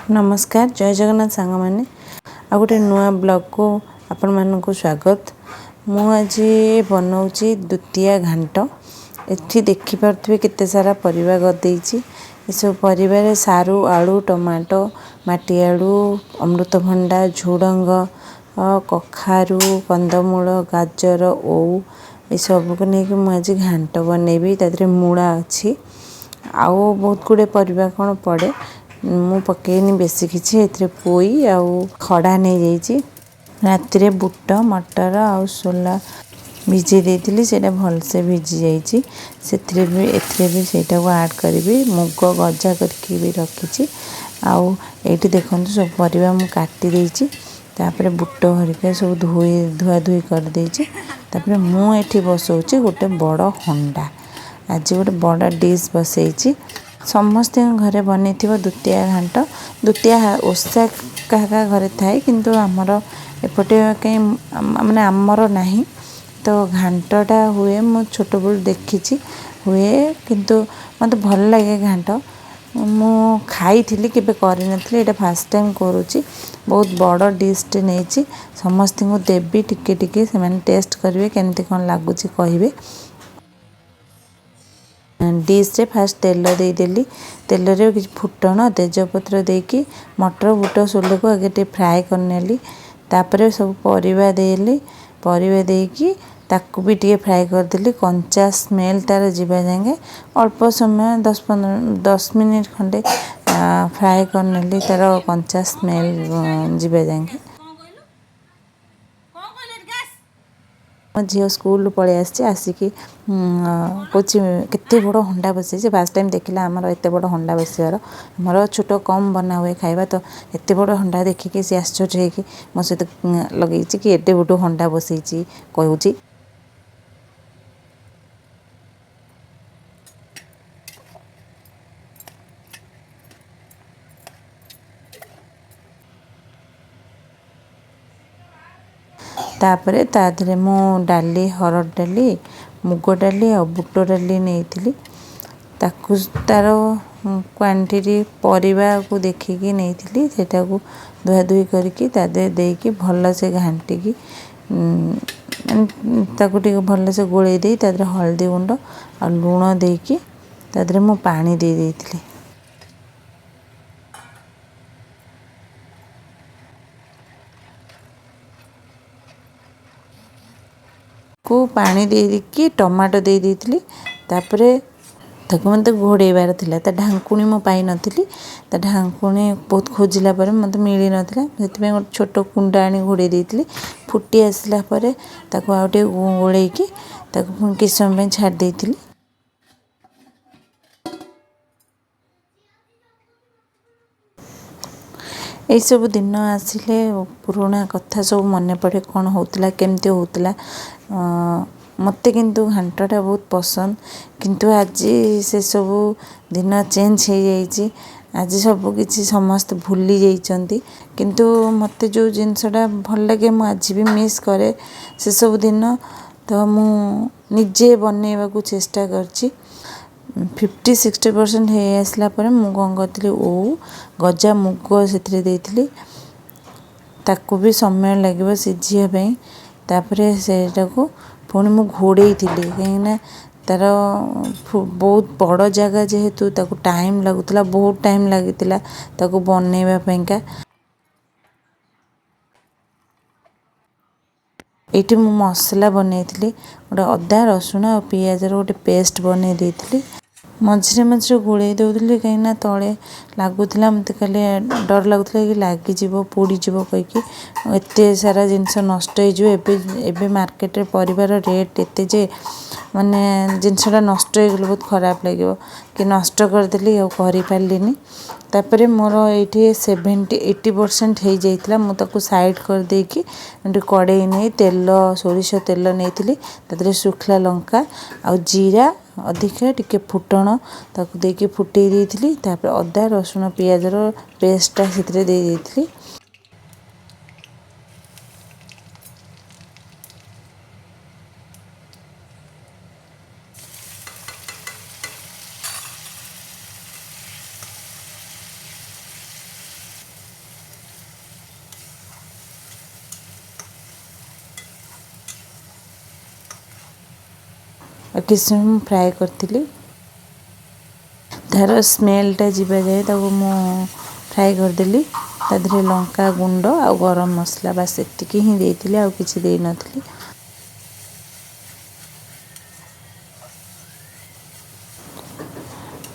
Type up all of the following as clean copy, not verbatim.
ନମସ୍କାର, ଜୟ ଜଗନ୍ନାଥ ସାଙ୍ଗମାନେ। ଆଉ ଗୋଟେ ନୂଆ ବ୍ଲଗ୍କୁ ଆପଣମାନଙ୍କୁ ସ୍ୱାଗତ। ମୁଁ ଆଜି ବନାଉଛି ଦ୍ୱିତୀୟା ଘାଣ୍ଟ। ଏଠି ଦେଖିପାରୁଥିବେ କେତେ ସାରା ପରିବା ଗଦେଇଛି। ଏସବୁ ପରିବାରେ ସାରୁ, ଆଳୁ, ଟମାଟୋ, ମାଟି ଆଳୁ, ଅମୃତଭଣ୍ଡା, ଝୁଡ଼ଙ୍ଗ, କଖାରୁ, କନ୍ଦମୂଳ, ଗାଜର, ଓଉ, ଏସବୁକୁ ନେଇକି ମୁଁ ଆଜି ଘାଣ୍ଟ ବନେଇବି। ତା ଦେହରେ ମୂଳା ଅଛି, ଆଉ ବହୁତ ଗୁଡ଼ିଏ ପରିବା କ'ଣ ପଡ଼େ, ମୁଁ ପକେଇନି ବେଶୀ କିଛି। ଏଥିରେ ପୋଇ ଆଉ ଖଡ଼ା ନେଇଯାଇଛି। ରାତିରେ ବୁଟ, ମଟର ଆଉ ସୋଲା ଭିଜେଇ ଦେଇଥିଲି, ସେଇଟା ଭଲସେ ଭିଜି ଯାଇଛି। ସେଥିରେ ବି ଏଥିରେ ବି ସେଇଟାକୁ ଆଡ଼୍ କରିବି। ମୁଗ ଗଜା କରିକି ବି ରଖିଛି। ଆଉ ଏଇଠି ଦେଖନ୍ତୁ, ସବୁ ପରିବା ମୁଁ କାଟି ଦେଇଛି। ତାପରେ ବୁଟ ହରିକା ସବୁ ଧୋଇ ଧୁଆ ଧୁଇ କରିଦେଇଛି। ତାପରେ ମୁଁ ଏଠି ବସଉଛି ଗୋଟେ ବଡ଼ ହଣ୍ଡା। ଆଜି ଗୋଟେ ବଡ଼ ଡିସ୍ ବସେଇଛି। ସମସ୍ତଙ୍କ ଘରେ ବନେଇଥିବ ଦ୍ୱିତୀୟା ଘାଣ୍ଟ। ଦ୍ୱିତୀୟା ଓଷା କାହା କାହା ଘରେ ଥାଏ, କିନ୍ତୁ ଆମର ଏପଟେ କାହିଁ ମାନେ ଆମର ନାହିଁ। ତ ଘାଣ୍ଟଟା ହୁଏ, ମୁଁ ଛୋଟବେଳୁ ଦେଖିଛି ହୁଏ, କିନ୍ତୁ ମୋତେ ଭଲ ଲାଗେ ଘାଣ୍ଟ। ମୁଁ ଖାଇଥିଲି, କେବେ କରିନଥିଲି, ଏଇଟା ଫାର୍ଷ୍ଟ ଟାଇମ୍ କରୁଛି। ବହୁତ ବଡ଼ ଡିସ୍ଟେ ନେଇଛି। ସମସ୍ତଙ୍କୁ ଦେବି ଟିକେ ଟିକେ, ସେମାନେ ଟେଷ୍ଟ କରିବେ, କେମିତି କ'ଣ ଲାଗୁଛି କହିବେ। ଡିସ୍ରେ ଫାଷ୍ଟ ତେଲ ଦେଇଦେଲି। ତେଲରେ କିଛି ଫୁଟଣ, ତେଜପତ୍ର ଦେଇକି ମଟର, ବୁଟ, ସୋଲକୁ ଆଗେ ଟିକେ ଫ୍ରାଏ କରିନେଲି। ତାପରେ ସବୁ ପରିବା ଦେଲି। ପରିବା ଦେଇକି ତାକୁ ବି ଟିକେ ଫ୍ରାଏ କରିଦେଲି, କଞ୍ଚା ସ୍ମେଲ୍ ତା'ର ଯିବା ଯାଏଁକେ। ଅଳ୍ପ ସମୟ, 10 15 10 ମିନିଟ୍ ଖଣ୍ଡେ ଫ୍ରାଏ କରିନେଲି, ତା'ର କଞ୍ଚା ସ୍ମେଲ୍ ଯିବା ଯାଏଁକେ। ମୋ ଝିଅ ସ୍କୁଲରୁ ପଳେଇ ଆସିଛି। ଆସିକି କହୁଛି କେତେ ବଡ଼ ହଣ୍ଡା ବସେଇଛି। ଫାର୍ଷ୍ଟ ଟାଇମ୍ ଦେଖିଲା ଆମର ଏତେ ବଡ଼ ହଣ୍ଡା ବସିବାର। ଆମର ଛୋଟ କମ୍ ବନା ହୁଏ ଖାଇବା, ତ ଏତେ ବଡ଼ ହଣ୍ଡା ଦେଖିକି ସେ ଆଶ୍ଚର୍ଯ୍ୟ ହେଇକି ମୋ ସହିତ ଲଗେଇଛି କି ଏତେ ବଡ଼ ହଣ୍ଡା ବସେଇଛି କହୁଛି। ତାପରେ ତା ଦେହରେ ମୁଁ ଡାଲି, ହରଡ଼ ଡାଲି, ମୁଗ ଡାଲି ଆଉ ବୁଟ ଡାଲି ନେଇଥିଲି। ତାକୁ ତା'ର କ୍ୱାଣ୍ଟିଟି ପରିବାକୁ ଦେଖିକି ନେଇଥିଲି। ସେଇଟାକୁ ଧୁଆଧୁଇ କରିକି ତା ଦେହରେ ଦେଇକି ଭଲସେ ଘାଣ୍ଟିକି, ତାକୁ ଟିକେ ଭଲସେ ଗୋଳେଇ ଦେଇ ତା ଦେହରେ ହଳଦୀ ଗୁଣ୍ଡ ଆଉ ଲୁଣ ଦେଇକି ତା ଦେହରେ ମୁଁ ପାଣି ଦେଇ ଦେଇଥିଲି। କୁ ପାଣି ଦେଇକି ଟମାଟୋ ଦେଇ ଦେଇଥିଲି। ତାପରେ ତାକୁ ମୋତେ ଘୋଡ଼େଇବାର ଥିଲା। ତା ଢାଙ୍କୁଣୀ ମୁଁ ପାଇନଥିଲି। ତା ଢାଙ୍କୁଣୀ ବହୁତ ଖୋଜିଲା ପରେ ମୋତେ ମିଳିନଥିଲା। ସେଥିପାଇଁ ଗୋଟେ ଛୋଟ କୁଣ୍ଡା ଆଣି ଘୋଡ଼େଇ ଦେଇଥିଲି। ଫୁଟି ଆସିଲା ପରେ ତାକୁ ଆଉ ଟିକେ ଗୋଳେଇକି ତାକୁ ପୁଣି କିଛି ସମୟ ପାଇଁ ଛାଡ଼ି ଦେଇଥିଲି। ଏଇସବୁ ଦିନ ଆସିଲେ ପୁରୁଣା କଥା ସବୁ ମନେ ପଡ଼େ, କ'ଣ ହେଉଥିଲା, କେମିତି ହେଉଥିଲା। ମୋତେ କିନ୍ତୁ ଘାଣ୍ଟଟା ବହୁତ ପସନ୍ଦ, କିନ୍ତୁ ଆଜି ସେସବୁ ଦିନ ଚେଞ୍ଜ ହେଇଯାଇଛି। ଆଜି ସବୁ କିଛି ସମସ୍ତେ ଭୁଲି ଯାଇଛନ୍ତି, କିନ୍ତୁ ମୋତେ ଯେଉଁ ଜିନିଷଟା ଭଲ ଲାଗେ ମୁଁ ଆଜି ବି ମିସ୍ କରେ ସେସବୁ ଦିନ। ତ ମୁଁ ନିଜେ ବନେଇବାକୁ ଚେଷ୍ଟା କରିଛି। 50-60% ହେଇ ଆସିଲା ପରେ ମୁଁ କ'ଣ କରିଥିଲି, ଓଉ, ଗଜା ମୁଗ ସେଥିରେ ଦେଇଥିଲି। ତାକୁ ବି ସମୟ ଲାଗିବ ସିଝିବା ପାଇଁ। ତାପରେ ସେଇଟାକୁ ପୁଣି ମୁଁ ଘୋଡ଼େଇଥିଲି, କାହିଁକିନା ତା'ର ବହୁତ ବଡ଼ ଜାଗା ଯେହେତୁ ତାକୁ ଟାଇମ୍ ଲାଗୁଥିଲା, ବହୁତ ଟାଇମ୍ ଲାଗିଥିଲା ତାକୁ ବନେଇବା ପାଇଁକା। ଏଇଠି ମୁଁ ମସଲା ବନେଇଥିଲି। ଗୋଟେ ଅଦା, ରସୁଣ ଆଉ ପିଆଜର ଗୋଟେ ପେଷ୍ଟ ବନେଇ ଦେଇଥିଲି। ମଝିରେ ମଝିରେ ଗୋଳେଇ ଦେଉଥିଲି, କାହିଁକିନା ତଳେ ଲାଗୁଥିଲା। ମୋତେ ଖାଲି ଡର ଲାଗୁଥିଲା କି ଲାଗିଯିବ, ପୋଡ଼ିଯିବ କହିକି, ଏତେ ସାରା ଜିନିଷ ନଷ୍ଟ ହେଇଯିବ। ଏବେ ମାର୍କେଟରେ ପରିବାର ରେଟ୍ ଏତେ ଯେ ମାନେ ଜିନିଷଟା ନଷ୍ଟ ହେଇଗଲେ ବହୁତ ଖରାପ ଲାଗିବ କି ନଷ୍ଟ କରିଦେଲି ଆଉ କରିପାରିଲିନି। ତାପରେ ମୋର ଏଇଠି 70-80% ହେଇଯାଇଥିଲା। ମୁଁ ତାକୁ ସାଇଡ଼୍ କରିଦେଇକି ଗୋଟେ କଡ଼େଇ ନେଇ ତେଲ, ସୋରିଷ ତେଲ ନେଇଥିଲି। ତା ଦେହରେ ଶୁଖିଲା ଲଙ୍କା ଆଉ ଜିରା ଅଧିକା ଟିକେ ଫୁଟଣ ତାକୁ ଦେଇକି ଫୁଟେଇ ଦେଇଥିଲି। ତାପରେ ଅଦା, ରସୁଣ, ପିଆଜର ପେଷ୍ଟଟା ସେଥିରେ ଦେଇ ଦେଇଥିଲି। ଆଉ କିଛି ସମୟ ମୁଁ ଫ୍ରାଏ କରିଥିଲି। ତାର ସ୍ମେଲ୍ଟା ଯିବା ଯାଏ ତାକୁ ମୁଁ ଫ୍ରାଏ କରିଦେଲି। ତା ଦେହରେ ଲଙ୍କା ଗୁଣ୍ଡ ଆଉ ଗରମ ମସଲା, ବାସ୍ ଏତିକି ହିଁ ଦେଇଥିଲି, ଆଉ କିଛି ଦେଇନଥିଲି।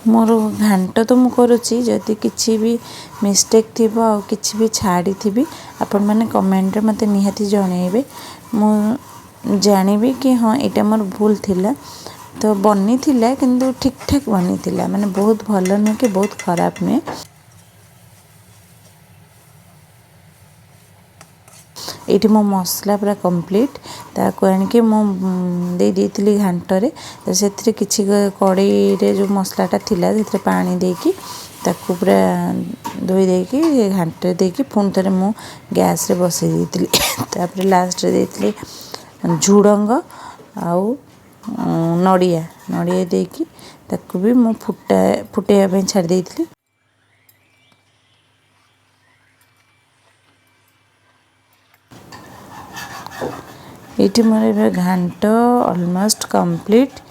ମୋର ଘାଣ୍ଟ ତ ମୁଁ କରୁଛି, ଯଦି କିଛି ବି ମିଷ୍ଟେକ୍ ଥିବ ଆଉ କିଛି ବି ଛାଡ଼ିଥିବି, ଆପଣମାନେ କମେଣ୍ଟରେ ମୋତେ ନିହାତି ଜଣାଇବେ। ମୁଁ ଜାଣିବି କି ହଁ ଏଇଟା ମୋର ଭୁଲ ଥିଲା। ତ ବନିଥିଲା, କିନ୍ତୁ ଠିକ୍ଠାକ୍ ବନିଥିଲା, ମାନେ ବହୁତ ଭଲ ନୁହେଁ କି ବହୁତ ଖରାପ ନୁହେଁ। ଏଇଠି ମୋ ମସଲା ପୁରା କମ୍ପ୍ଲିଟ୍। ତାକୁ ଆଣିକି ମୁଁ ଦେଇ ଦେଇଥିଲି ଘାଣ୍ଟରେ। ତ ସେଥିରେ କିଛି କଡ଼େଇରେ ଯେଉଁ ମସଲାଟା ଥିଲା ସେଥିରେ ପାଣି ଦେଇକି ତାକୁ ପୁରା ଧୋଇ ଦେଇକି ଘାଣ୍ଟରେ ଦେଇକି ପୁଣି ଥରେ ମୁଁ ଗ୍ୟାସ୍ରେ ବସେଇ ଦେଇଥିଲି। ତାପରେ ଲାଷ୍ଟରେ ଦେଇଥିଲି ଝୁଡ଼ଙ୍ଗ ଆଉ ନଡ଼ିଆ। ନଡ଼ିଆ ଦେଇକି ତାକୁ ବି ମୁଁ ଫୁଟେଇବା ପାଇଁ ଛାଡ଼ି ଦେଇଥିଲି। ଏଇଠି ମୋର ଏବେ ଘାଣ୍ଟ ଅଲମୋଷ୍ଟ କମ୍ପ୍ଲିଟ୍।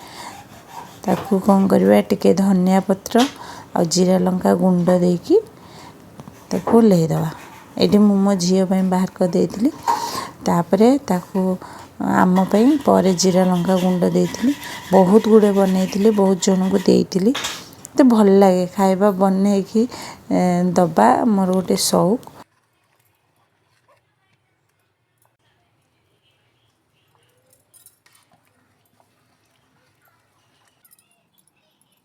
ତାକୁ କ'ଣ କରିବା, ଟିକେ ଧନିଆ ପତ୍ର ଆଉ ଜିରା ଲଙ୍କା ଗୁଣ୍ଡ ଦେଇକି ତାକୁ ଓହ୍ଲେଇଦେବା। ଏଇଠି ମୁଁ ମୋ ଝିଅ ପାଇଁ ବାହାର କରିଦେଇଥିଲି। ତାପରେ ତାକୁ ଆମ ପାଇଁ ପରେ ଜିରା ଲଙ୍କା ଗୁଣ୍ଡ ଦେଇଥିଲି। ବହୁତ ଗୁଡ଼ିଏ ବନେଇଥିଲି, ବହୁତ ଜଣଙ୍କୁ ଦେଇଥିଲି। ମୋତେ ଭଲ ଲାଗେ ଖାଇବା ବନେଇକି ଦେବା, ମୋର ଗୋଟେ ସଉକ।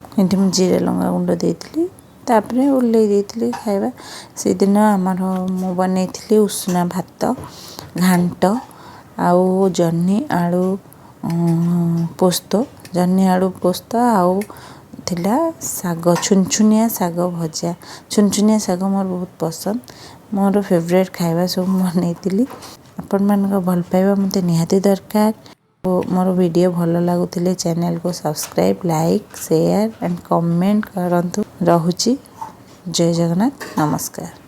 ଏଠି ମୁଁ ଜିରା ଲଙ୍କା ଗୁଣ୍ଡ ଦେଇଥିଲି, ତାପରେ ଓହ୍ଲେଇ ଦେଇଥିଲି ଖାଇବା। ସେଇଦିନ ଆମର ମୁଁ ବନେଇଥିଲି ଉଷୁନା ଭାତ, ଘାଣ୍ଟ ଆଉ ଜହ୍ନି ଆଳୁ ପୋସ୍ତ, ଜହ୍ନି ଆଳୁ ପୋସ୍ତ ଆଉ ଥିଲା ଶାଗ, ଛୁନଛୁନିଆ ଶାଗ ଭଜା। ଛୁନଛୁନିଆ ଶାଗ ମୋର ବହୁତ ପସନ୍ଦ, ମୋର ଫେଭରେଟ୍ ଖାଇବା ସବୁ ମୁଁ ବନେଇଥିଲି। ଆପଣମାନଙ୍କ ଭଲ ପାଇବା ମୋତେ ନିହାତି ଦରକାର। ମୋର ଭିଡ଼ିଓ ଭଲ ଲାଗୁଥିଲେ ଚ୍ୟାନେଲକୁ subscribe, like, share and comment କରନ୍ତୁ। ରହୁଛି, ଜୟ ଜଗନ୍ନାଥ, ନମସ୍କାର।